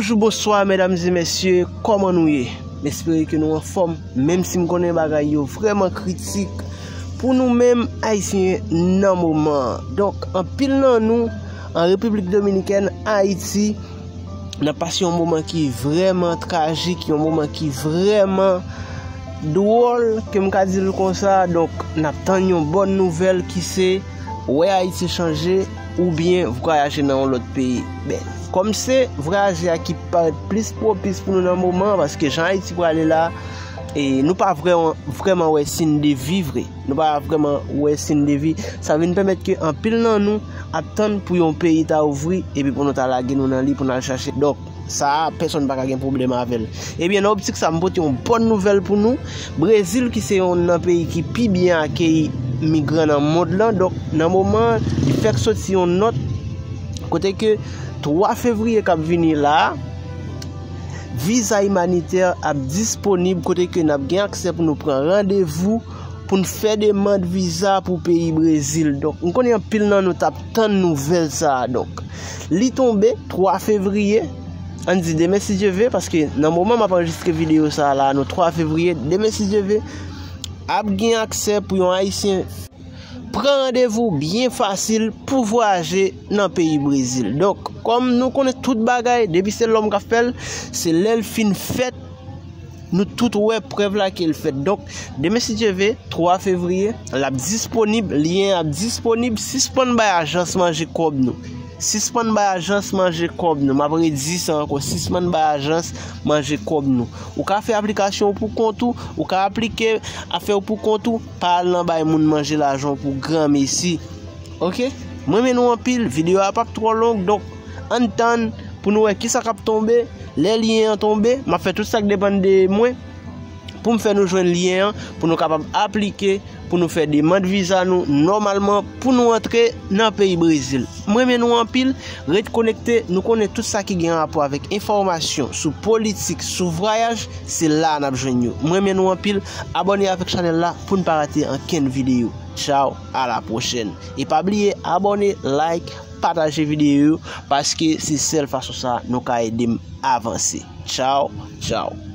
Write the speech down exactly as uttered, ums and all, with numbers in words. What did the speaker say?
Bonjou, bonswa, medam e mesye, kòman nou ye? M espere ke nou anfòm, menm si m konnen bagay yo vrèman kritik pou nou menm Ayisyen nan moman an. Donk, anpil nan nou, an Repiblik Dominikèn, Ayiti, n ap pase yon moman ki vrèman trajik, yon moman ki vrèman dwòl, ke m ka di l konsa. Donk, n ap tann yon bòn nouvèl ki se wè Ayiti chanje oubyen vwayaje nan yon lòt peyi. Ben, kòm se vwayaje a ki parèt plis pwopis pou nou nan moman an, paske jan Ayiti prale la, e nou pa vrèman, vrèman wè siy de vi vre. Nou pa vrèman wè siy de vi. Sa vin pèmèt ke anpil nan nou ap tann pou yon peyi ta ouvri, epi pou nou ta lage nou nan li, pou n al chache. Donk, sa a, pèsonn pa ka gen pwoblèm avè l. Ebyen, nan optik sa, m pote yon bòn nouvèl pou nou. Brezil, ki se yonn nan peyi ki pi byen akeyi migran nan mond lan, donk, nan moman an, li fèk soti yon nòt kote ke twa fevriye k ap vini la a, viza imanitè ap disponib, kote ke n ap gen aksè pou nou pran randevou, pou n fè demann viza pou peyi Brezil. Donk, m konnen anpil nan nou t ap tann nouvèl sa a. Donk, li tonbe twa fevriye, ann di demen si Dye ve, paske nan moman m ap anrejistre videyo sa a la, nou twa fevriye, demen si Dye ve, ap gen aksè pou yon Ayisyen pran randevou byen fasil pou vwayaje nan peyi Brezil. Donk, kòm nou konnen tout bagay, depi se lòm k ap fè l, se lè l fin fèt, nou tout wè prèv la ke l fèt. Donk, demen si Dye ve, twa fevriye, l ap disponib, lyen an ap disponib, sispann bay ajans manje kòb nou. Sispann bay ajans manje kòb nou. M ap redi sa ankò, sispann bay ajans manje kòb nou. Ou ka fè aplikasyon w pou kont ou, ou ka aplike afè w pou kont ou, pa al nan bay moun manje lajan w pou granmesi. Oke? M renmen nou anpil, videyo a p ap twò long, donk ann tann pou nou wè kisa k ap tonbe. Lè lyen an tonbe, m ap fè tout sa k depann de mwen pou m fè nou jwenn lyen an, pou nou kapab aplike, pou nou fè demann viza nou nòmalman, pou nou antre nan peyi Brezil. M renmen nou anpil, ret konekte, nou konnen tout sa ki gen rapò avèk enfòmasyon sou politik, sou vwayaj, se la a n ap jwenn yo. M renmen nou anpil, abòne avèk chanèl la pou n pa rate ankenn videyo. Tchaw, a la pwochèn. E pa bliye abòne, like, pataje videyo yo, paske se sèl fason sa nou ka ede m avanse. Tchaw, tchaw.